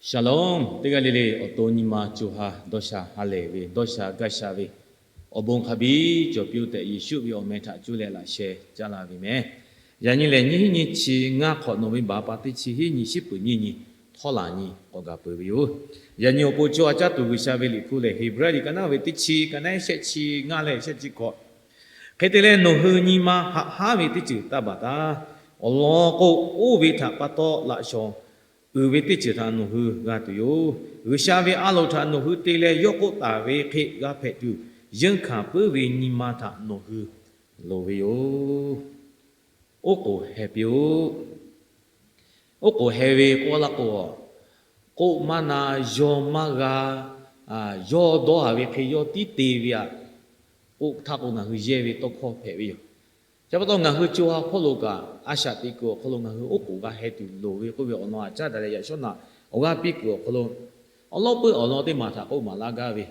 Shalom, teˇ g'aˇ le le awˬ to nyi ma co ha dawˇ sha ha lehˬ ve, dawˇ sha gaˇ sha ve, awˬ bon hk'a biˇ cawˬ piˇ-oˆ tehꞈ Yeˍsuˆ ve awˬ meh htaꞈ cuˇ leh laꞈ sheh caˇ la ve meh. Yaꞈ nyi lehˬ, nyiˇ hinˉ nyiˇ chi ngaˇ hk'awꞈ nawˬ ve baˬ pa teˇ chi hiˉ nyi shiˉ peuˍ nyiˇ nyi htawˇ laˬ nyi k'awꞈ gaˬ peuˬ ve yoˬ. Yaꞈ nyi awˬ pon co ha caˇ tuˬ G'uiˬsha ve liꞈ hpu lehˬ, Heˍbrehˇ liꞈ ka naˉ ve teˇ chi ka naˉ shehˆ chi ngaˇ leh shehˆ chi hkawꞈ. Hk'e te leh, nawˬ hui nyi ma haꞈ haˉ ve teˇ ceuˬ taˇ baˬ taˉ. Awˬ lawn k'o, oˇ ve htaꞈ pa taw laꞈ shawˍ uiˍ ve teˇ ceuˬ htaꞈ nawˬ hui g'a tuˬ yoˬ. G'uiˬsha ve a loˍ htaꞈ nawˬ hui te leh yawˇ k'oˆ taˍ ve hk'e g'a hpehꞈ tuˬ, yeunˇ hkanˍ puiˉ ve nyi ma htaꞈ nawˬ hui loˍ ve yoˬ. Oˉ k'oˍ heh piˇ-oˆ. Oˉ k'oˍ heh ve k'oˆ laˇ k'o, k'oˆ maˇ na, yawˇ maˇ g'a, yawˇ dawˇ haˍ ve hk'e yawˇ tiˉ te ve aꞈ, k'oˆ htaˇ k'o ngaˬ hui yehˇ ve tawˇ hkawˇ hpehꞈ ve yoˬ. Chi pa taw ngaˬ hui co ha hpawˇ lo kaꞈ a shaꞈ teꞈ kuiˬ awˬ hk'aw lo ngaˬ hui oˉ k'oˍ g'a heh tuˬ loˍ ve k'oˆ ve awˬ lawn aꞈ caˉ daꞈ leh yaꞈ shawˉ naꞈ awˬ g'aˇ piˇ kuiˬ awˬ hk'aw lo awˬ lawˉ peuˇ awˬ lawn teˇ maˬ htaꞈ k'oˆ maˍ laˇ gaˇ ve,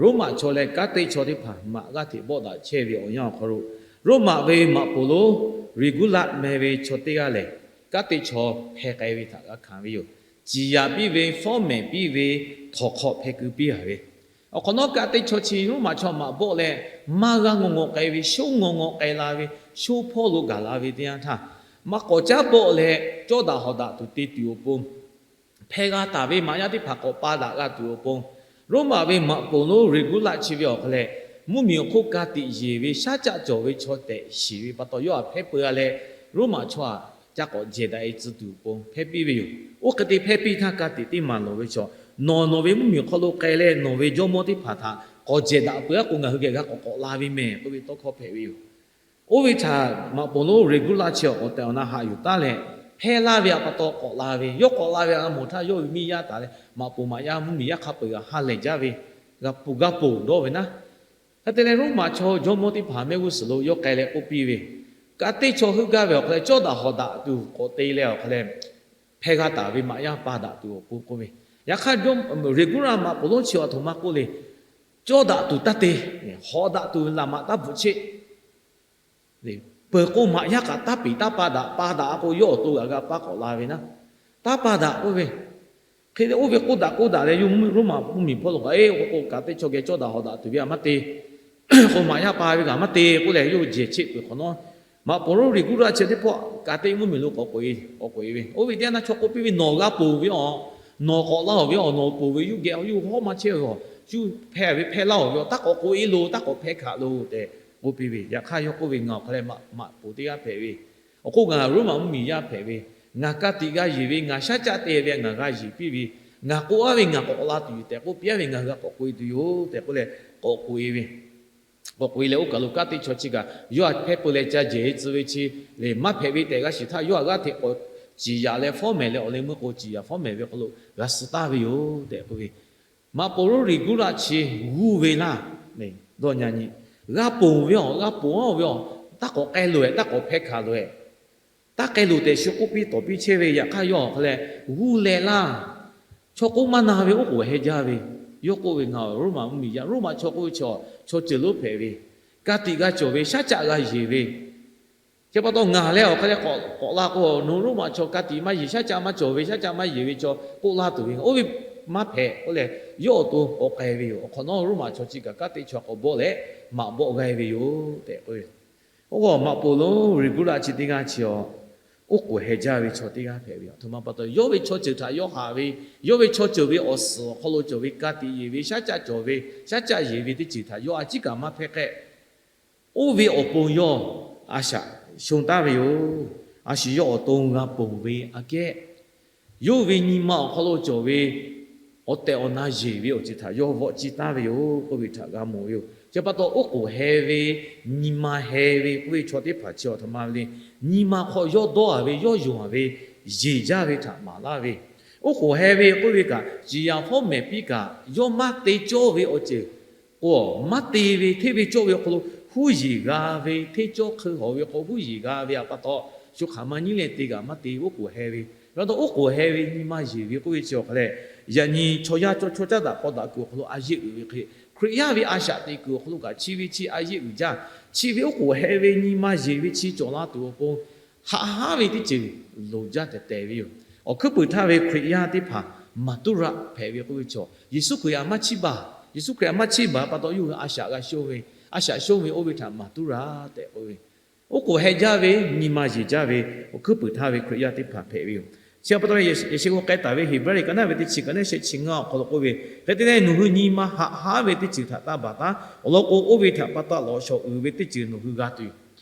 Roˉmaꞈ chaw leh kanˉ te chaw teˇ hpaˍ maꞈ g'aˇ hteꞈ bawˆ daꞈ chehˇ ve awˬ yanˇ awˬ hk'aw lo, Roˉmaꞈ ve maꞈ poˍ lonˉ Reˍguˇlaˆ meh ve chaw teˇ g'aˇ lehˬ, kanˉ te chaw hpeh k'ai ve htaꞈ g'a hkanˍ ve yoˬ. Ciˍ yaꞈ piˇ ve, fawˉ mehˍ piˇ ve, htawnˍ hk'awꞈ hpeh keu piˇ a ve, awˬ hk'awꞈ nawˉ kanˉ te chaw chi Roˉmaꞈ chaw maꞈ bawˆ leh, maˇ g'aˇ ngaw ngaw k'ai ve, shonˉ ngaw ngaw k'ai la ve, shonˉ hpawˇ lo gaˬ la ve teˇ yanˇ htaˇ, maꞈ k'awꞈ caˉ bawˆ leh cawˇ daꞈ hawˍ daꞈ tuˬ te tuˬ awˬ pon, hpeh g'a taˍ ve maꞈ yaˇ teˇ hpaˍ k'awꞈ pa daꞈ g'a tuˬ awˬ pon, Roˉmaꞈ ve maꞈ poˍ lonˉ Reˍguˇlaˆ chi ve awˬ hk'aw leh, mvuhˇmiˬ awˬ hk'oˆ ka tiꞈ yeˬ ve shaˉ caˆ cawˬ ve chaw tehꞈ shiˍ ve pa taw, yawˇ htaꞈ hpehˇ peu a leh, Roˉmaꞈ chaw htaꞈ ca k'awꞈ jehˬ daꞈ e tcuh tuˬ awˬ pon hpehˇ piˇ ve yoˬ. Oˇ hk'e te hpehˇ piˇ htaˇ, ka tiꞈ teˇ maˬ lawˬ ve chaw, nawˬ nawˬ ve mvuhˇmiˬ awˬ hk'aw lo k'ai leh nawˬ ve jawˇmawˇ teˇ hpaˍ htaꞈ k'awꞈ jehˬ daꞈ peuˬ aˉ k'o, ngaˬ hui geh g'a k'awꞈ k'awꞈ la ve mehˬ k'oˆ ve tawˇ hkawˇ hpehꞈ ve yoˬ. Oˇ ve htaꞈ maꞈ poˍ lonˉ Reˍguˇlaˆ chi awˬ tehˬ awˬ na haꞈ yuˬ taˉ leh, hpehˇ laˇ ve aꞈ pa taw k'awꞈ la ve, yawˇ k'awꞈ la ve aꞈ mawˬ htaˇ yawˇ ve miˇ yaˇ taˍ leh maꞈ poˍ maꞈ yaˇ mvuhˇmiˬ yaˇ hk'a peu-eˬ g'a ha lehˬ jaˇ ve, g'a pfuhˍ g'a ponˬ dawˇ ve naˉ. Hk'e te leh, Roˉmaꞈ chaw jawˇmawˇ teˇ hpaˍ mehˆ g'uˇ suhˍ lo yawˇ k'ai leh k'oˆ piˇ ve, Ka teˇ chaw heuˆ gaˇ ve awˬ hk'aw leh cawˇ daꞈ hawˍ daꞈ tuˬ k'awꞈ te leh awˬ hk'aw leh, hpeh g'a taˍ ve maꞈ yaˇ pa daꞈ tuˬ awˬ pon k'oˆ ve, yaꞈ hk'aˇ Reˍguˇlaˆ maꞈ poˍ lonˉ chi aˬ htoꞈ ma k'oˆ le, Cawˇ daꞈ tuˬ taˇ te, hawˍ daꞈ tuˬ laꞈ maꞈ taˇ bvuhꞈ cheˆ. Peuˬ k'o maꞈ yaˇ kaꞈ taˇ peˍ taˇ pa daꞈ, pa daꞈ k'o yawˇ awˬ to g'aꞈ g'a pa k'awꞈ la ve naˉ. Taˇ pa daꞈ k'oˆ ve, hk'e te oˇ ve k'oˆ daꞈ k'oˆ daꞈ leh, yawˇ Roˉmaꞈ mvuhˇmiˬ hpawˇ lo kaꞈ, eˬ, k'o k'o ka teˇ chaw geh cawˇ daꞈ hawˍ daꞈ tuˬ ve aꞈ maˇ te, k'o maꞈ yaˇ pa ve kaꞈ maˇ te k'oˆ leh yawˇ jehˬ cheˆ peuˬ hk'awꞈ nawˉ, maꞈ poˍ lonˉ Reˍguˇlaˆ chi teˇ pawˆ ka teˇ mvuhˇmiˬ lo k'awꞈ k'oꞈ e, k'awꞈ k'oꞈ e ve. Oˇ ve teˇ yanˇ htaˇ chaw k'oˆ piˇ ve, Nawˬ g'a ponˬ ve aˬ, nawˬ k'awꞈ laˇ-oˬ ve aˬ, nawˬ ponˬ ve yuˇ geh yawˇ hawˉ maˇ chehˇ ve aˬ, shu hpehˇ ve hpehˇ laˇ-oˬ ve aˬ, taˇ k'awꞈ k'oꞈ e loˬ, taˇ k'awꞈ hpehˇ hkaꞈ loˬ tehꞈ k'oˆ piˇ ve. Yaꞈ hk'aˇ yawˇ k'oˆ ve, Ngaˬ awˬ hk'aw leh maꞈ poˍ teˇ g'aˇ hpehꞈ ve, awˬ hk'oˆ ngaˬ Roˉmaꞈ mvuhˇmiˬ yaˇ hpehꞈ ve, ngaˬ ka tiꞈ g'a yeˬ ve, ngaˬ shaˉ caˆ te ve ngaˬ g'a yeˬ piˇ ve, ngaˬ k'oˆ aˉ ve ngaˬ k'awꞈ la tuˬ yoˬ tehꞈ k'oˆ piˇ aˉ ve, ngaˬ hui g'a k'awꞈ k'oꞈ e tuˬ yoˬ tehꞈ k'oˆ leh k'awꞈ k'oꞈ e ve. K'awꞈ k'oꞈ e leh oˇ kaˬ lo ka teˇ chaw chi kaꞈ yawˇ htaꞈ hpehˇ peu leh ca jehˬ e tcuh ve chi lehˬ, maˇ hpehꞈ ve tehꞈ g'a shiˍ htaˇ, yawˇ htaꞈ g'aˇ hteꞈ k'awꞈ ciˍ yaꞈ leh fawˉ mehˍ leh awˬ leh meuˇ k'o ciˍ yaꞈ fawˉ mehˍ ve hk'aw lo g'a suh taˍ ve yoˬ tehꞈ k'oˆ ve. Maꞈ poˍ lonˉ Reˍguˇlaˆ chi g'uˇ ve laˇ, dawˇ nyi nyi, g'a ponˬ ve aˬ, g'a ponˬ aˉ ve aˬ, taˇ k'awꞈ k'ai loˬ-ehˍ, taˇ k'awꞈ hpehˇ hkaꞈ loˬ-ehˍ, taˇ k'ai loˬ tehꞈ shu k'oˆ piˇ tawˍ piˇ chehˇ ve. Yaꞈ hk'aˇ yawˇ awˬ hk'aw leh g'uˇ leh laˇ, chaw k'oˆ maˇ na ve oˉ k'oˍ heh jaˇ ve. Yawˇ k'oˆ ve, Ngaˬ Roˉmaꞈ mvuhˇmiˬ yaˇ, Roˉmaꞈ chaw k'oˆ ve chaw, chaw ceuˬ lonˉ hpehꞈ ve, ka tiꞈ g'a cawˬ ve, shaˉ caˆ g'a yeˬ ve, chi pa taw ngaˬ leh awˬ hk'aw leh k'awꞈ la k'o, nawˬ Roˉmaꞈ chaw ka tiꞈ maˇ yeˬ, shaˉ caˆ maˇ cawˬ ve, shaˉ caˆ maˇ yeˬ ve chaw k'oˆ laˇ tuˬ ve, oˇ ve maˇ hpehꞈ k'oˆ leh, yawˇ awˬ to k'awꞈ k'ai ve yoˬ. Awˬ hk'awꞈ nawˉ Roˉmaꞈ chaw chi kaꞈ ka teˇ chaw k'awꞈ bawˆ leh maꞈ bawˆ g'a ve yoˬ tehꞈ k'oˆ ve. Oˇ k'o maꞈ poˍ lonˉ Reˍguˇlaˆ chi teˇ g'aˇ chi aˬ, oˉ k'oˍ heh jaˇ ve chaw teˇ g'aˇ hpehꞈ ve yoˬ. Aˬ htoꞈ ma pa taw, yawˇ ve chaw ceuˬ htaꞈ yawˇ haꞈ ve, yawˇ ve chaw ceuˬ ve awˬ suhˍ awˬ hk'aw lo cawˬ ve ka tiꞈ yeˬ ve, shaˉ caˆ cawˬ ve, shaˉ caˆ yeˬ ve teˇ ceuˬ htaꞈ yawˇ a ciˉ kaꞈ maˇ hpehˇ k'ehˆ. Oˇ ve awˬ pon yawˇ a shaꞈ shon taˍ ve yoˬ. A shu yawˇ awˬ to g'a ponˬ ve aꞈ kehˉ, yawˇ ve nyi ma awˬ hk'aw lo cawˬ ve awˬ tehˬ awˬ na yeˬ ve awˬ ceuˬ htaꞈ yawˇ vawˆ ciˇ taˍ ve yoˬ k'oˆ ve htaꞈ g'a mawˬ ve yoˬ. Chi pa taw, oˉ k'oˍ heh ve, nyi ma heh ve k'oˆ ve chaw teˇ hpaˍ chi aˬ htoꞈ ma ve le. Nyi ma hk'aw yawˇ dawˇ-a ve, yawˇ yonˍ-a ve, yeˬ jaˇ ve htaꞈ maˍ laˇ ve, oˉ k'oˍ heh ve k'oˆ ve kaꞈ, ciˍ yaꞈ fawˉ mehˍ piˇ kaꞈ yawˇ maˇ te cawˇ ve awˬ ceuˬ k'o, maˇ te ve hteˇ ve cawˇ ve awˬ hk'aw lo huˉ yeˬ g'a ve, hteˇ cawˇ hk'eun hawˍ ve k'o huˉ yeˬ g'a ve aꞈ pa taw, shu hk'aˬ ma nyiˉ leh te kaꞈ maˇ te ve oˉ k'oˍ heh ve. Chi pa taw, oˉ k'oˍ heh ve nyi ma yeˬ ve k'oˆ ve chi awˬ hk'aw leh, yaꞈ nyi chaw yaˇ chaw chaw caˉ daꞈ k'aw daꞈ kuiˬ awˬ hk'aw lo a yeˆ uiˍ ve hk'e, Hkriꞈ yaˇ ve a shaꞈ teꞈ kuiˬ awˬ hk'aw lo kaꞈ chi ve chi a yeˆ uiˍ jaˇ. Chi ve oˉ k'oˍ heh ve nyi ma yeˬ ve chi cawˬ la tuˬ awˬ pon, haꞈ haˉ ve teˇ ceuˬ loˍ jaˇ tehꞈ tehꞈ ve yoˬ. Awˬ hkuiˉ puiˍ htaˇ ve Hkriꞈ yaˇ teˇ hpaˍ maˍ tuˉ raˆ hpehꞈ ve k'oˆ ve chaw, Yeˍsuˆ Hkriꞈ htaꞈ maˇ chiˇ baˬ. Yeˍsuˆ Hkriꞈ htaꞈ maˇ chiˇ baˬ pa taw, yawˇ hui a shaꞈ g'a shonˇ ve, a shaꞈ shonˇ ve oˇ ve htaꞈ maˍ tuˉ raˆ tehꞈ k'oˆ ve, oˉ k'oˍ heh jaˇ ve nyi ma yeˬ jaˇ ve awˬ hkuiˉ puiˍ htaˇ ve Hkriꞈ yaˇ teˇ hpaˍ hpehꞈ ve yoˬ. Chi pa taw leh, Yeˍsuˆ Hkriꞈ k'ai taˍ ve Heˍbrehˇ liꞈ ka naˉ ve teˇ chi ka naˉ shehˆ chi ngaˇ awˬ hk'aw lo k'oˆ ve, hk'e te leh nawˬ hui nyi ma haꞈ haˉ ve teˇ ceuˬ htaꞈ taˇ baˬ taˉ. Awˬ lawn k'o, oˇ ve htaꞈ pa taw lawꞈ shawˍ uiˍ ve teˇ ceuˬ nawˬ hui g'a tuˬ yoˬ.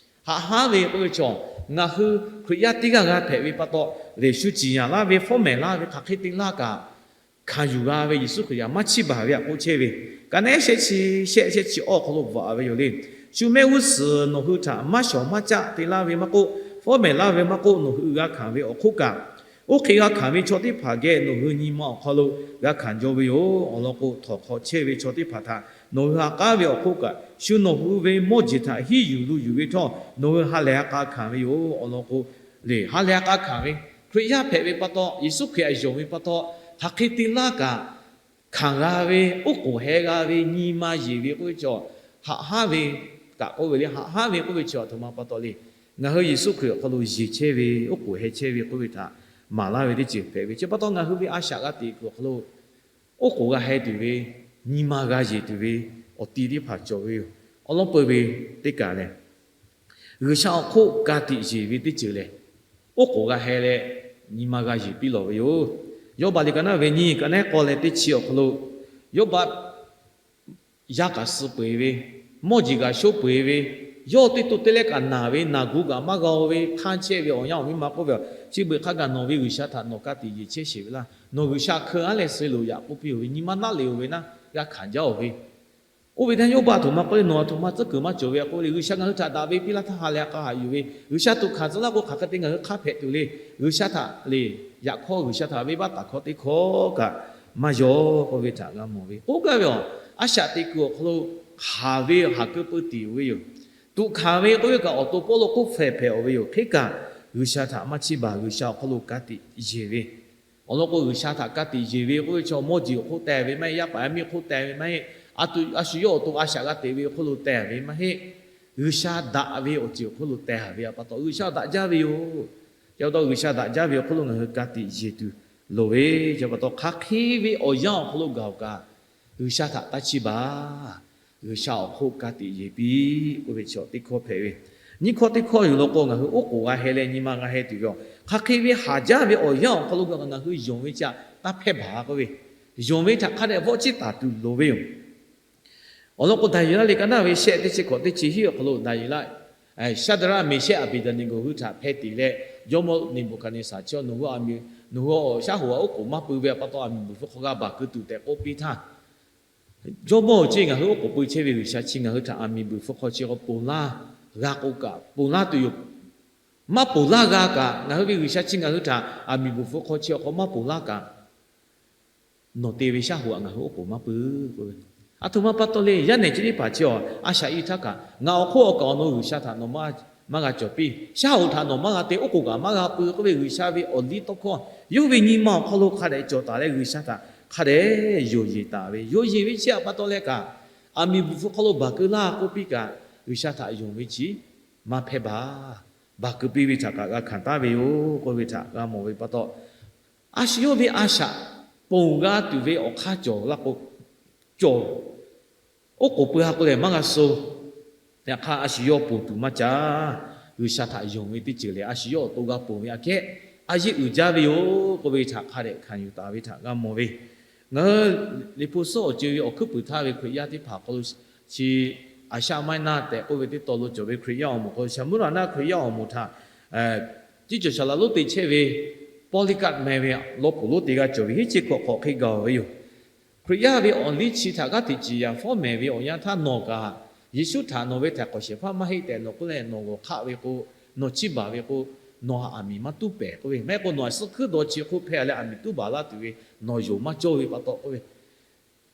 Haꞈ haˉ ve k'oˆ ve chaw, ngaˬ hui Hkriꞈ yaˇ teˇ g'aˇ g'a hpehꞈ ve pa taw, lehˬ shu ciˍ yanˍ laˇ ve, fawˉ mehˍ laˇ ve hk'aˬ hk'e te laˇ kaꞈ, hkanˍ yuˬ g'a ve Yeˍsuˆ Hkriꞈ htaꞈ maˇ chiˇ baˬ ve htaꞈ k'oˆ chehˇ ve, ka naˉ shehˆ chi shehˆ shehˆ chi awˬ hk'aw lo bvuhꞈ ve yoˬ le. Shu mehˆ g'uˇ suhˍ nawˬ hui htaꞈ maˇ shawˍ maˇ caˆ te laˇ ve maˇ k'oˆ, fawˉ mehˍ laˇ ve maˇ k'oˆ, nawˬ hui g'a hkanˍ ve awˬ hk'oˆ kaꞈ, oˇ hk'e g'a hkanˍ ve chaw teˇ hpaˍ geh nawˬ hui nyi ma awˬ hk'aw lo g'a hkanˍ jaw ve yoˬ. Awˬ lawn k'o, htawnˍ hk'aw chehˇ ve chaw teˇ hpaˍ htaꞈ nawˬ hui ha k'aˉ ve awˬ hk'oˆ kaꞈ, shu nawˬ hui ve mawˇ jeˬ htaꞈ hiˉ yuˬ lu yuˬ ve htawˇ, nawˬ hui ha lehˬ ha k'a hkanˍ ve yoˬ. Awˬ lawn k'o, lehˬ ha lehˬ ha k'a hkanˍ ve, Hkriꞈ yaˇ hpehꞈ ve pa taw, Yeˍsuˆ Hkriꞈ htaꞈ yonˍ ve pa taw, hk'aˬ hk'e te laˇ kaꞈ, hkanˍ g'a ve, oˉ k'oˍ heh g'a ve, nyi ma yeˬ ve k'oˆ ve chaw, haꞈ haˉ ve kaꞈ k'oˆ ve le. Haꞈ haˉ ve k'oˆ ve chaw aˬ htoꞈ ma pa taw le. Ngaˬ hui Yeˍsuˆ Hkriꞈ awˬ hk'aw lo yeˬ chehˇ ve, oˉ k'oˍ heh chehˇ ve k'oˆ ve htaꞈ maˍ laˇ ve teˇ ceuˬ hpehꞈ ve chi pa taw, ngaˬ hui ve a shaꞈ g'a teꞈ kuiˬ awˬ hk'aw lo oˉ k'oˍ g'a heh tuˬ ve, nyi ma g'a yeˬ tuˬ ve awˬ ti teˇ hpaˍ cawˬ ve yoˬ. Awˬ lawn peuˬ ve teˇ kaˬ lehˬ, G'uiˬsha awˬ hk'oˆ ka tiꞈ yeˬ ve teˇ ceuˬ lehˬ, oˉ k'oˍ g'a heh leh, nyi ma g'a yeˬ piˇ lawˬ ve yoˬ. Yawˇbaˆ liꞈ ka naˉ ve nyiˇ ka naˉ k'awˇ leh teˇ chi awˬ hk'aw lo, Yawˇbaˆ yaˇ kaꞈ suh peu eˬ ve, mawˇ jeˬ kaꞈ shonˇ peu eˬ ve, yawˇ teˇ to teˇ lehˉ kaꞈ naˬ ve, naˬ gu kaꞈ maˇ g'a ve, hkanˇ chehˇ ve awˬ yanˇ awˬ miˇ ma k'oˆ ve, Chi beuꞈ hk'a gaˬ nawˬ ve G'uiˬsha htaꞈ nawˬ ka tiꞈ yeˬ chehˇ sheˍ ve laˇ. Nawˬ G'uiˬsha hkeu aˉ leh suh loˍ yaꞈ k'oˆ piˇ-oˬ ve, nyi ma naˆ le-oˬ ve naˉ, g'a hkanˍ jaˇ-oˬ ve. Oˇ ve htaˇ Yawˇbaˆ aˬ htoꞈ ma k'oˆ le, nawˬ aˬ htoꞈ ma tcuhˉ kuiˬ maˇ cawˬ ve k'oˆ le, G'uiˬsha ngaˬ hui htaꞈ daꞈ ve piˇ laˇ htaˇ ha leh ha k'a haꞈ yuˬ ve, G'uiˬsha tuꞈ hkanˍ tcuh laˇ k'o hk'aˬ hk'e te ngaˬ hui hk'aˇ hpehꞈ tuˬ le. G'uiˬsha htaꞈ le, yaꞈ hkawˇ G'uiˬsha htaꞈ venˇbaˆ taˍ hkawˇ teˇ hkawˇ kaꞈ maˇ yaw k'oˆ ve htaꞈ g'a mawˬ ve. K'oˆ gaˇ ve awˬ, a shaꞈ teꞈ kuiˬ awˬ hk'aw lo haˍ ve haˍ keu peu tiˍ-oˬ ve yoˬ. Tuꞈ hkanˍ ve k'oˆ ve kaꞈ awˬ to pawˆ lo k'oˆ hpehꞈ hpehꞈ-oˬ ve yoˬ. Hk'e kaꞈ, G'uiˬsha htaꞈ maˇ chiˇ baˬ, G'uiˬsha awˬ hk'aw lo ka tiꞈ yeˬ ve. Awˬ lawn k'o, G'uiˬsha htaꞈ ka tiꞈ yeˬ ve k'oˆ ve chaw mawˇ jeˬ awˬ hk'oˆ teh ve maˇ heˆ, yaˇ paˍ yaˇ miˇ hk'oˆ teh ve maˇ heˆ. A shu yawˇ awˬ to a shaꞈ g'a teꞈ ve awˬ hk'oˆ lo teh ve maˇ heˆ. G'uiˬsha daꞈ ve awˬ ceuˬ awˬ hk'oˆ lo teh ve pa taw, G'uiˬsha daꞈ jaˇ ve yoˬ. Chi pa taw G'uiˬsha daꞈ jaˇ ve awˬ hk'oˆ lo ngaˬ hui ka tiꞈ yeˬ tuˬ loˍ ve, chi pa taw hk'aˬ hk'e ve awˬ yanˇ awˬ hk'aw lo gaˬ-oˬ kaꞈ, G'uiˬsha htaꞈ taˇ chiˇ baˬ. G'uiˬsha awˬ hk'oˆ ka tiꞈ yeˬ piˇ k'oˆ ve chaw teˇ hkawˇ hpehꞈ ve. Nyiˇ hkawˇ teˇ hkawˇ yoˬ law k'o, ngaˬ hui oˉ k'oˍ g'a heh leh nyi ma g'a heh tuˬ ve yoˬ. Hk'aˬ hk'e ve haˍ jaˇ ve awˬ yanˇ awˬ hk'aw lo ngaˬ hui yonˍ ve chi htaꞈ taˇ hpehˇ baˬ k'oˆ ve, yonˍ ve htaꞈ hk'a dehꞈ vawˆ ciˇ taˍ tuˬ loˍ ve yoˬ. Awˬ lawn k'o, Daˍyeˍlaˆ liꞈ ka naˉ ve shehˆ teˇ chi hkawꞈ teˇ chi hiˆ awˬ hk'aw lo Daˍyeˍlaˆ, Shaˍdraˆ, Meˍshehˆ, Aˍbeˍdaˍneˍgoˍ hui htaꞈ hpeh tiˍ leh, jawˇmawˇ Neˍbuˍhkaˍneˍsaˍ chi nawˬ hui a miˍ, nawˬ hui shaˉ hoꞈ aꞈ oˉ k'oˍ maˇ pui ve pa taw, aˬ miˍ buiˬ hpfuhˇ hk'aw g'a baˬ keu tuˬ tehꞈ k'oˆ piˇ htaˇ, Jawˇmawˇ-oˬ, chi ngaˬ hui oˉ k'oˍ pui chehˇ ve G'uiˬsha chi ngaˬ hui htaꞈ aˬ miˍ buiˬ hpfuhˇ hk'aw chi k'o ponˬ laˇ g'a k'o kaꞈ, ponˬ laˇ tuˬ yoˬ. Maˇ ponˬ laˇ g'a kaꞈ, ngaˬ hui ve G'uiˬsha chi ngaˬ hui htaꞈ aˬ miˍ buiˬ hpfuhˇ hk'aw chi awˬ hk'aw maˇ ponˬ laˇ kaꞈ, nawˬ te ve shaˉ hoꞈ aꞈ ngaˬ hui oˉ k'oˍ maˇ pui k'oˆ ve. Aˬ htoꞈ ma pa taw le, yaˇ nehˬ chi teˇ hpaˍ chi a shaꞈ i htaˇ kaꞈ, ngaˬ awˬ hk'oˆ awˬ kaꞈ awˬ nawˬ G'uiˬsha htaꞈ nawˬ maˇ g'a cawˬ piˇ, shaˉ hoꞈ htaꞈ nawˬ maˇ g'a te, oˉ k'oˍ kaꞈ maˇ g'a pui k'oˆ ve G'uiˬsha ve awˬ liˇ tawˇ hkawˇ yawˇ ve nyi ma awˬ hk'aw lo hk'a dehꞈ cawˬ taˍ leh, G'uiˬsha htaꞈ hk'a dehꞈ yonˍ yeˬ taˍ ve, yonˍ yeˬ ve chi htaꞈ pa taw leh kaꞈ, aˬ miˍ buiˬ hpfuhˇ hk'aw lo baˬ keu laˇ k'oˆ piˇ kaꞈ, G'uiˬsha htaꞈ yonˍ ve chi maˇ hpehˇ baˬ. Baˬ keu piˇ ve htaꞈ kaꞈ g'a hkanˍ taˍ ve yoˬ k'oˆ ve htaꞈ g'a mawˬ ve pa taw, a shu yawˇ ve a shaꞈ ponˬ g'a tuˬ ve awˬ hk'aˇ cawˬ la k'o, cawˬ, oˉ k'oˍ pui ha k'o lehˬ maˇ g'a suh. Yaꞈ hk'aˇ, a shu yawˇ ponˬ tuˬ maˇ caˇ. G'uiˬsha htaꞈ yonˍ ve teˇ ceuˬ lehˬ, a shu yawˇ awˬ to g'a ponˬ ve aꞈ kehˉ a yeˇ uiˍ jaˇ ve yoˬ k'oˆ ve htaꞈ hk'a dehꞈ hkanˍ yuˬ taˍ ve htaꞈ g'a mawˬ ve. Ngaˬ hui Liꞈ hpu suhˉ awˬ ceuˬ ve awˬ hkuiˉ puiˍ htaˇ ve Hkriꞈ yaˇ teˇ hpaˍ hk'aw lo chi, Asia Minor tehꞈ k'oˆ ve teˇ taw lo cawˬ ve Hkriꞈ yaˇ awˬ moˍ hk'aw lo, Smurna Hkriꞈ yaˇ awˬ moˍ htaꞈ tiˉ cawˬ shaˍ laꞈ lonˉ te chehˇ ve Polycarp meh ve lawˇ puˍ lonˉ te g'a cawˬ ve hiˉ chi hkawꞈ hk'awꞈ hk'e gaˬ ve yoˬ. Hkriꞈ yaˇ ve awˬ liˇ chi htaꞈ g'aˇ hteꞈ ciˍ yanˍ fawˉ mehˍ ve awˬ yanˇ htaˇ nawˬ kaꞈ, Yeˍsuˆ htaꞈ nawˬ ve htaiˍ hk'awꞈ shehˍ hpaˇ maˇ heˆ tehꞈ nawˬ k'oˆ leh nawˬ g'awˬ hk'aˆ ve k'o, nawˬ chiˇ baˬ ve k'o, nawˬ htaꞈ aˬ miˍ maˇ tuˉ pehˍ k'oˆ ve. Maˇ heˆ k'o nawˬ htaꞈ suh hkuiˉ dawˬ chi hk'oˆ hpehˇ leh aˬ miˍ tuˉ baˬ laˇ tuˬ ve nawˬ yonˍ maˇ cawˇ ve pa taw k'oˆ ve,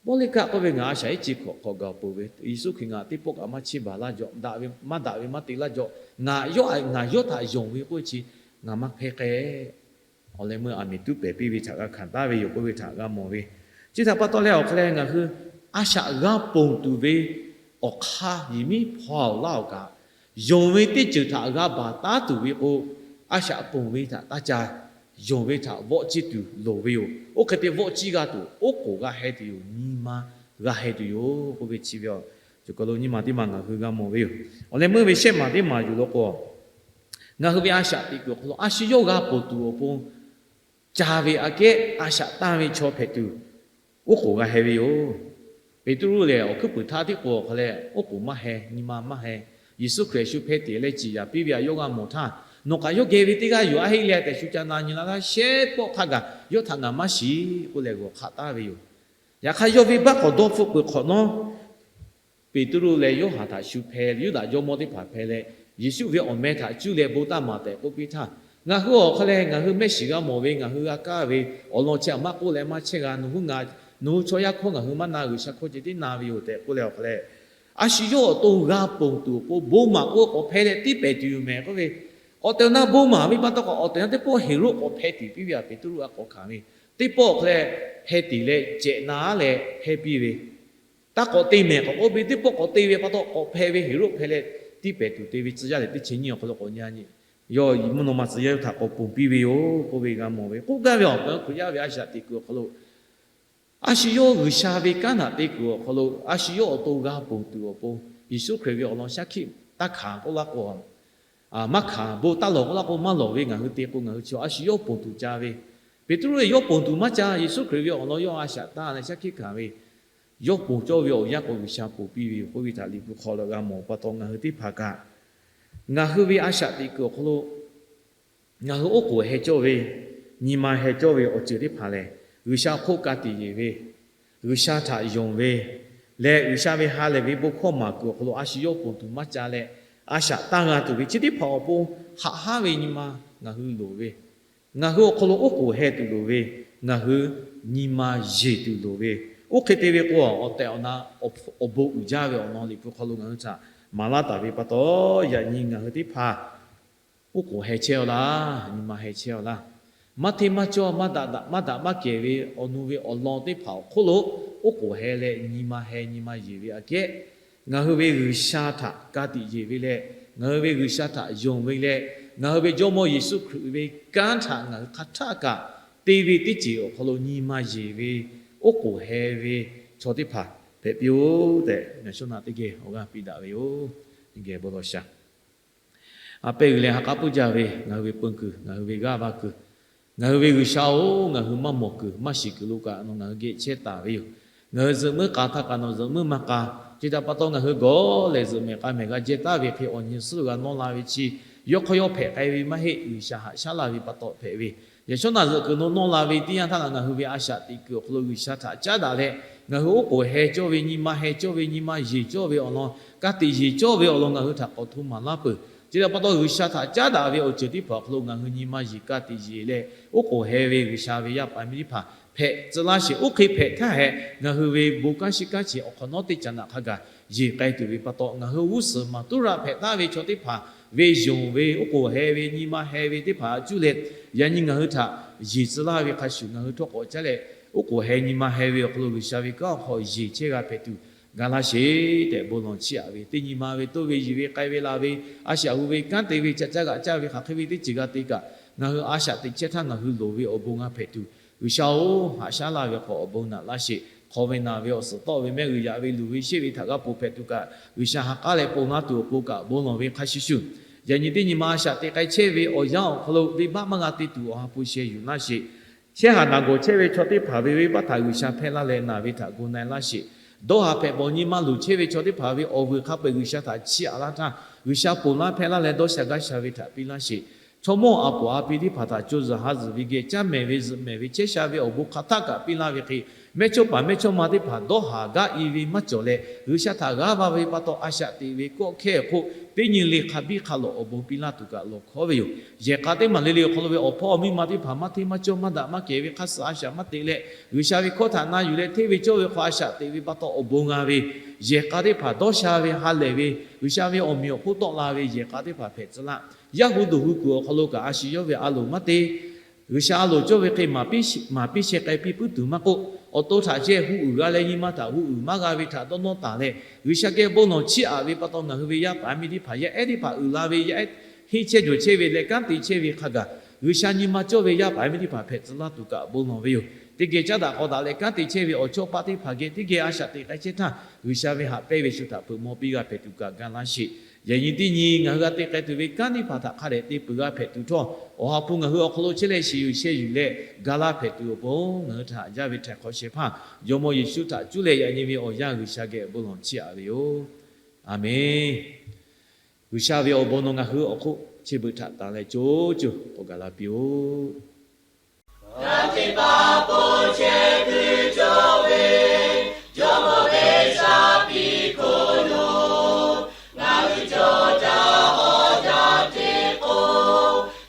Polycarp k'oˆ ve, ngaˬ a shaꞈ iˉ ci hkawꞈ hk'awꞈ gaˬ peuˬ ve, Yeˍsuˆ Hkriꞈ ngaˬ teˇ pawˆ kaꞈ maˇ chiˇ baˬ laˇ jaw, daꞈ ve maˇ daꞈ ve maˇ te laˇ jaw, ngaˬ yawˇ htaꞈ, ngaˬ yawˇ htaꞈ yonˍ ve k'oˆ ve chi ngaˬ maˇ hpehˇ k'ai. Awˬ leh meuˇ aˬ miˍ tuˉ pehˍ piˇ ve htaꞈ g'a hkanˍ taˍ ve yoˬ k'oˆ ve htaꞈ g'a mawˬ ve. Chi htaꞈ pa taw leh awˬ hk'aw leh ngaˬ hui a shaꞈ g'a ponˬ tuˬ ve awˬ hk'aˇ yehˬ miˉ hpaw-oˬ laˇ-oˬ kaꞈ, yonˍ ve teˇ ceuˬ htaꞈ g'a baˬ taˉ tuˬ ve k'o, a shaꞈ ponˬ ve htaꞈ taˇ ca yonˍ ve htaꞈ vawˆ ciˇ tuˬ loˍ ve yoˬ. Oˇ hk'e te vawˆ ciˇ g'a tuˬ, oˉ k'oˍ g'a heh tuˬ yoˬ. Nyi ma g'a heh tuˬ yoˬ k'oˆ ve chi ve a, cawˬ kaˬ lo nyi ma teˇ ma ngaˬ hui g'a mawˬ ve yoˬ. Awˬ leh meuˇ ve shehˆ maˬ teˇ maˬ yuˬ lo k'o, ngaˬ hui ve a shaꞈ teꞈ kuiˬ awˬ hk'aw lo a shu yawˇ g'a ponˬ tuˬ awˬ pon ca ve aꞈ kehˉ a shaꞈ tanˇ ve chaw hpehꞈ tuˬ, oˉ k'oˍ g'a heh ve yoˬ. Peˍtruˆ lehˬ, awˬ hkuiˉ puiˍ htaˇ tiˉ k'o awˬ hk'aw leh oˉ k'oˍ maˇ heh, nyi ma maˇ heh. Yeˍsuˆ Hkriꞈ shu hpeh teꞈ leh ciˍ yaˍ piˇ ve htaꞈ yawˇ g'a mawˬ htaˇ, nawˬ kaꞈ yawˇ geh ve teˇ g'aˇ yoˬ, a heˆ leh tehꞈ shu ca na nyi la laˇ shehˆ pawˆ hk'a gaˬ yawˇ htaꞈ ngaˬ maˇ shiˍ k'oˆ leh g'awˬ hk'aˆ taˍ ve yoˬ. Yaꞈ hk'aˇ, yawˇ ve baˆ k'awꞈ dawˇ hpfuhˆ peuˬ hk'awꞈ nawˉ, Peˍtruˆ leh Yoˇhanˬ htaꞈ shu hpeh, Yuˇdaꞈ jawˇmawˇ teˇ hpaˍ hpeh leh, Yeˍsuˆ ve awˬ meh htaꞈ cuˇ leh bon taˇ maˍ tehꞈ k'oˆ piˇ htaˇ, ngaˬ hui awˬ hk'aw leh ngaˬ hui mehˆ shiˍ g'a mawˬ ve, ngaˬ hui g'a kaˇ ve awˬ lawn chi aꞈ maˇ k'oˆ leh maˇ chehˇ g'a. Nawˬ hui ngaˬ, nawˬ hui chaw yaˇ hkawˇ ngaˬ hui maˇ na, G'uiˬsha hkawˇ ceh tiˉ na ve yoˬ tehꞈ k'oˆ leh awˬ hk'aw leh, a shu yawˇ awˬ to g'a ponˬ tuˬ awˬ pon bon maˍ k'oˆ k'awꞈ hpeh leh tiˇ pehˍ tuˬ yoˬ mehˍ k'oˆ ve, awˬ tehˬ awˬ na bon maˍ ve pa taw kaꞈ awˬ tehˬ awˬ na teˇ pawˆ Heˍroˆ k'awꞈ hpeh tiˍ piˇ ve htaꞈ Peˍtruˆ a k'awꞈ hkanˍ ve, teˇ pawˆ hk'aw leh hpeh tiˍ leh cehꞈ na leh hpeh piˇ ve, taˇ k'awꞈ te mehˍ k'awꞈ k'oˆ piˇ, teˇ pawˆ k'awꞈ te ve pa taw k'awꞈ hpeh ve Heˍroˆ hpeh leh tiˇ pehˍ tuˬ te ve tcuh yaˇ lehˬ teˇ chi nyiˇ awˬ hk'aw lo k'awꞈ nyi a nyi, yawˇ mvuhˇ naw ma tcuh yaˇ htaꞈ k'awꞈ ponˬ piˇ ve yoˬ k'oˆ ve g'a mawˬ ve. K'oˆ gaˇ ve awˬ hk'aw Hkriꞈ yaˇ ve a shaꞈ teꞈ kuiˬ awˬ hk'aw lo a shu yawˇ G'uiˬsha ve kanˉ htaꞈ te kuiˬ awˬ hk'aw lo a shu yawˇ awˬ to g'a ponˬ tuˬ awˬ pon, Yeˍsuˆ Hkriꞈ ve awˬ lawn shaˉ hkiˆ taˇ hkanˍ k'oˆ laˇ k'o, maˇ hkanˍ, bon taˇ lawˬ k'oˆ laˇ k'o maˇ lawˬ ve ngaˬ hui te k'o, ngaˬ hui chi a shu yawˇ ponˬ tuˬ ca ve, Peˍtruˆ lehˬ yawˇ ponˬ tuˬ maˇ ca. Yeˍsuˆ Hkriꞈ ve awˬ lawn yawˇ a shaꞈ tanˇ leh shaˉ hkiˆ hkanˍ ve, yawˇ ponˬ cawˇ ve awˬ yanˇ k'o G'uiˬsha ponˬ piˇ ve yoˬ k'oˆ ve htaꞈ Liꞈ hpu hk'aw lo g'a mawˬ pa taw, ngaˬ hui teˇ hpaˍ kaꞈ ngaˬ hui ve a shaꞈ teꞈ kuiˬ awˬ hk'aw lo ngaˬ hui oˉ k'oˍ heh cawˇ ve, nyi ma heh cawˇ ve awˬ ceuˬ teˇ hpaˍ lehˬ, G'uiˬsha hk'oˆ ka tiꞈ yeˬ ve, G'uiˬsha htaꞈ yonˍ ve leh, G'uiˬsha ve ha lehˬ ve bon hkawˇ maˍ kuiˬ awˬ hk'aw lo a shu yawˇ ponˬ tuˬ maˇ ca leh, a shaꞈ tanˇ g'a tuˬ ve chi teˇ hpaˍ awˬ pon haꞈ haˉ ve nyi ma ngaˬ hui loˍ ve, ngaˬ hui awˬ hk'aw lo oˉ k'oˍ heh tuˬ loˍ ve, ngaˬ hui nyi ma yeˬ tuˬ loˍ ve, oˇ hk'e te ve k'o, awˬ tehˬ awˬ na awˬ bon uiˍ jaˇ ve awˬ lawn Liꞈ hpu hk'aw lo ngaˬ hui htaꞈ maˍ laˇ taˍ ve pa taw, yaꞈ nyi ngaˬ hui teˇ hpaˍ oˉ k'oˍ heh chehˇ-aw laˇ, nyi ma heh chehˇ-aw laˇ. Maˇ hteˇ maˇ cawˇ, maˇ daꞈ maˇ kehˬ ve awˬ nu ve awˬ lawn teˇ hpaˍ awˬ hk'oˆ lo oˉ k'oˍ heh leh nyi ma heh nyi ma yeˬ ve aꞈ kehˉ, ngaˬ hui ve G'uiˬsha htaꞈ ka tiꞈ yeˬ ve leh, ngaˬ hui ve G'uiˬsha htaꞈ yonˍ ve leh, ngaˬ hui ve Jawˇmawˇ Yeˍsuˆ Hkriꞈ ve kanˉ htaꞈ ngaˬ hui hk'a htaˆ kaꞈ te ve teˇ ceuˬ awˬ hk'aw lo nyi ma yeˬ ve, oˉ k'oˍ heh ve chaw teˇ hpaˍ hpehꞈ piˇ-oˆ tehꞈ, yaꞈ shawˉ naꞈ teˇ geh awˬ g'aˇ piˇ daꞈ ve yoˬ. Geh bon lawˬ sha. A pehˇ g'uiˬ leh ha k'aˉ puiˉ jaˇ ve ngaˬ hui ve peun kuiˬ, ngaˬ hui ve g'aˇ va kuiˬ, ngaˬ hui ve G'uiˬsha-oˬ, ngaˬ hui maˇ mawˬ kuiˬ maˇ shiˍ kuiˬ lo kaꞈ nawˬ ngaˬ hui geh chehˇ taˍ ve yoˬ. Ngaˬ hui zuhꞈ muiˉ k'a htaˇ kaꞈ nawˬ zuhꞈ muiˉ maˇ k'a. Chi htaꞈ pa taw ngaˬ hui gawˬ lehˬ zuhꞈ mehˍ k'a mehˍ g'a jehˇ taˍ ve hk'e awˬ nyi suhˉ g'a nawˇ la ve chi, yawˇ hk'aw yawˇ hpehꞈ k'ai ve maˇ heˆ. G'uiˬsha haꞈ shaˉ laˇ ve pa taw hpehꞈ ve, yaꞈ shawˉ naꞈ zuhꞈ kuiˬ nawˬ nawˇ la ve teˇ yanˇ htaˇ kaꞈ ngaˬ hui ve a shaꞈ teꞈ kuiˬ awˬ hk'aw lo G'uiˬsha htaꞈ caˉ daꞈ leh, ngaˬ hui oˉ k'oˍ heh cawˇ ve, nyi ma heh cawˇ ve, nyi ma yeˬ cawˇ ve awˬ lawn, ka tiꞈ yeˬ cawˇ ve awˬ lawn ngaˬ hui htaꞈ k'awꞈ hto maˍ laˇ peuˬ. Chi htaꞈ pa taw G'uiˬsha htaꞈ caˉ daꞈ ve awˬ ceuˬ teˇ hpaˍ awˬ hk'aw lo ngaˬ hui nyi ma yeˬ ka tiꞈ yeˬ leh, oˉ k'oˍ heh ve G'uiˬsha ve yaˇ paˍ miˇ teˇ hpaˍ hpehꞈ tcuh laˇ sheˍ. Oˇ hk'e hpehꞈ htaˇ hehꞈ ngaˬ hui ve bon kanˉ shiˉ kanˉ chi awˬ hk'awꞈ nawˉ teˇ caꞈ naꞈ hk'a gaˬ yeˬ k'ai tuˬ ve pa taw, ngaˬ hui g'uˇ suhˍ maˍ tuˉ raˆ hpehꞈ taˍ ve chaw teˇ hpaˍ ve yonˍ ve oˉ k'oˍ heh ve, nyi ma heh ve teˇ hpaˍ cuˇ leh, yaꞈ nyi ngaˬ hui htaꞈ yeˬ tcuh laˇ ve hk'a shuˍ ngaˬ hui htawˇ k'awꞈ caˉ leh, oˉ k'oˍ heh nyi ma heh ve awˬ hk'aw lo G'uiˬsha ve kanˉ awˬ hk'aw yeˬ chehˇ g'a hpehꞈ tuˬ ga laˇ sheˍ tehꞈ bon lawˬ chiˇ aꞈ ve, teˇ nyi ma ve toˇ ve yiˬ ve k'ai ve la ve, a shaꞈ hu ve kanˉ te ve ca caˇ g'aꞈ caˇ ve hk'aˬ hk'e ve teˇ ceuˬ g'a te kaꞈ, ngaˬ hui a shaꞈ teꞈ chehˇ htaˇ ngaˬ hui loˍ ve awˬ bon g'a hpehꞈ tuˬ, G'uiˬsha-oˬ, haꞈ shaˉ laˇ ve hk'aw awˬ bon naꞈ laˇ sheˍ. Hk'aw ve naˬ ve awˬ suhˍ tawˆ ve mehˆ g'uiˬ yaꞈ ve luˬ ve sheˆ ve htaꞈ g'a ponˬ hpehꞈ tuˬ kaꞈ, G'uiˬsha ha k'aˉ leh ponˬ laˇ tuˬ awˬ pon kaꞈ bon lawˬ ve hk'a shuˍ shuˍ, yaꞈ nyi teˇ nyi ma a shaꞈ teꞈ k'ai chehˇ ve awˬ yanˇ awˬ hk'aw lo venˇbaˆ maˇ g'a te tuˬ awˬ ha hpu sheh yuˬ laˇ sheˍ. Chehˇ haˍ naˬ gawˬ chehˇ ve chaw teˇ hpaˍ ve venˇbaˆ htaꞈ G'uiˬsha hpehˇ laˇ leh naˬ ve htaꞈ gu na-e laˇ sheˍ. Dawˇ haˍ hpehꞈ bawˬ nyi ma luˬ chehˇ ve chaw teˇ hpaˍ ve awˬ vuiˬ hk'a peu-eˬ G'uiˬsha htaꞈ chiˇ aꞈ laˇ htaˇ, G'uiˬsha ponˬ laˇ hpehˇ laˇ leh dawˇ sha gaˇ sha ve htaꞈ piˇ laˇ sheˍ. Chaw mawˇ aˬ poˍ a pi teˇ hpaˍ htaꞈ co zuhˬ ha zuhˬ ve geh caˇ mehˍ ve zuhꞈ mehˍ ve chehˇ sha ve awˬ bon hk'aˬ htaˆ kaꞈ piˇ laˇ ve hk'e, mehˇchawˇ paˍ mehˇchawˇma teˇ hpaˍ dawˇ haˍ gaˇ i ve maˇ cawˬ leh, G'uiˬsha htaꞈ g'aˇ va ve pa taw a shaꞈ teꞈ ve kawˆ hkehˇ hk'oˆ teˇ nyi le hk'a biˇ hk'a lawꞈ awˬ bon piˇ laˇ tuˬ kaꞈ lawˬ hkawˉ ve yoˬ. Yehˬ k'a teˇ maˬ le le awˬ hk'aw lo ve awˬ hpawˇ awˬ miˇ ma teˇ hpaˍ maˇ hteˇ maˇ cawˇ maˇ daꞈ maˇ kehˬ ve hk'a suhˍ a shaꞈ maˇ teꞈ leh, G'uiˬsha ve hkawˇ htaꞈ na yuˬ leh hteˇ ve cawˇ ve hk'aw a shaꞈ teꞈ ve pa taw awˬ bon g'a ve, yehˬ k'a teˇ hpaˍ dawˇ sha ve ha lehˬ ve, G'uiˬsha ve awˬ meꞈ awˬ hponˇ tawˆ la ve yehˬ k'a teˇ hpaˍ hpehꞈ tcuh laˇ. Yaˇ hu duˬ hu kuiˬ awˬ hk'aw lo kaꞈ a shu yawˇ ve a loˍ maˇ te. G'uiˬsha a loˍ cawˇ ve hk'e maˍ piˇ sheˆ k'ai piˇ puiˉ tuˬ maˇ k'oˆ, awˬ to htaꞈ ceh hu uiˍ g'a leh nyi ma htaꞈ hu uiˍ maˇ g'a ve htaꞈ dawˇ nawˇ taˍ leh, G'uiˬsha geh bon lawˬ chiˇ aꞈ ve pa taw ngaˬ hui ve yaˇ paˍ miˇ teˇ hpaˍ yaˇ ehˉ teˇ hpaˍ uiˍ la ve yaˇ ehˉ henˇ chehˇ jawˬ chehˇ ve leh kanˉ te chehˇ ve hk'a gaˬ G'uiˬsha nyi ma cawˇ ve yaˇ paˍ yaˇ miˇ teˇ hpaˍ hpehꞈ tcuh laˇ tuˬ kaꞈ bon lawˬ ve yoˬ. Teˇ geh caˉ daꞈ k'aw daꞈ leh kanˉ te chehˇ ve awˬ chawˇ paˆ teˇ hpaˍ geh teˇ geh a shaꞈ teꞈ k'ai chehˇ htaˇ, G'uiˬsha ve haꞈ pehnˇ ve shu htaꞈ hpeuꞈ maw piˇ g'a hpehꞈ tuˬ kaꞈ ga laˇ sheˍ. Yaꞈ nyi teˇ nyi ngaˬ hui g'a te k'ai tuˬ ve kanˉ teˇ hpaˍ htaꞈ hk'a dehꞈ te peuˬ g'a hpehꞈ tuˬ htawˇ, Awˬ ha hpu ngaˬ hui awˬ hk'aw lo chehˇ leh shiˍ yuˬ sheh yuˬ leh ga laˇ hpehꞈ tuˬ awˬ pon, ngaˬ hui htaꞈ haꞈ jaˇ ve htaiˍ hk'awꞈ shehˍ hpaˇ Jawˇmawˇ Yeˍsuˆ htaꞈ cuˇ leh yaꞈ nyi ve awˬ yanˇ G'uiˬsha geh bon lawˬ chiˇ aꞈ ve yoˬ. A menˬ. G'uiˬsha ve awˬ bon nawˬ ngaˬ hui awˬ hk'oˆ chi beuꞈ htaꞈ tanˍ leh co co k'awꞈ gaˬ la piˇ-oˆ. G'aˇ hteꞈ pa po chehˇ kuiˬ cawˬ ve, Jawˇmawˇ ve shaˍ piˇ hk'oˆ lo, ngaˬ hui cawˬ jaˇ hawˉ jaˇ teˇ k'o,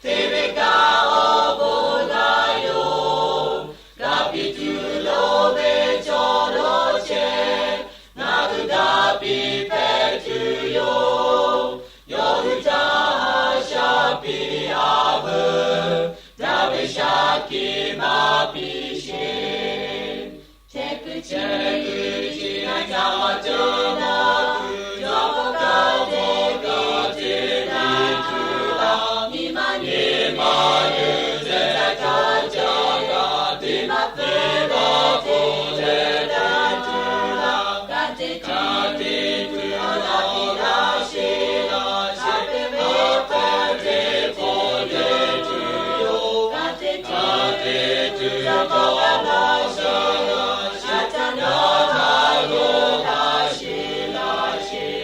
hteˇ ve kaꞈ awˬ bon g'a yoˬ. G'a piˇ tuˬ loˍ ve cawˬ lo chehˇ, ngaˬ hui g'a piˇ hpehꞈ tuˬ yoˬ. Yawˇ hui htaꞈ a shaˍ piˇ a veuˬ, daꞈ ve shaˍ kiˍ maˇ piˇ sheˍ. Chehˇ kuiˬ chehˇ kuiˬ chi na ca maˇ cawˬ na, Jawˇmawˇ kaꞈ teˇ geh te tuˬ laˇ, nyi ma nyi ma leuˬ leh cawˬ jaˇ kaꞈ teˇ maˇ te maˇ te leh daꞈ tuˬ laˇ, ka te ka te tuˬ awˬ laˇ piˇ laˇ sheˍ. Shaˍ peˇ ve hpehꞈ ve k'oˆ te tuˬ yoˬ. Ka te ka te tuˬ Jawˇmawˇ kaꞈ nawˬ shaˍ, shaˍ caˇ nawˬ htaꞈ g'awˇ laˇ sheˍ laˇ sheˍ.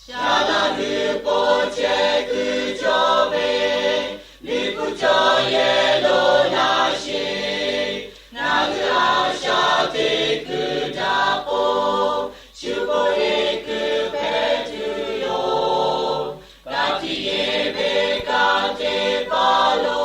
Saˍtanˍ hui po chehˇ kuiˬ cawˬ ve, liꞈ hpu cawˬ yehˬ lo laˇ sheˍ. Ngaˬ hui a shaˍ teˇ kuiˬ htaꞈ k'o, shu hk'oˆ heˆ kuiˬ hpehꞈ tuˬ yoˬ. Ka tiꞈ yeˬ ve ka teˇ hpaˍ lo,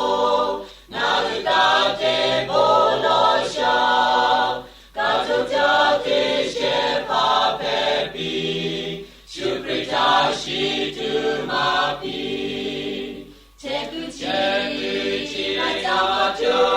ngaˬ hui ka te bon lawˬ shaˍ. Ka tuˬ caˇ teˇ shehˍ hpaˇ hpehꞈ piˇ, Yeˍsuˆ Hkriꞈ htaꞈ shiˍ tuˬ maˍ piˇ. Chehˇ kuiˬ chehˇ kuiˬ chi na ca maˇ cawˬ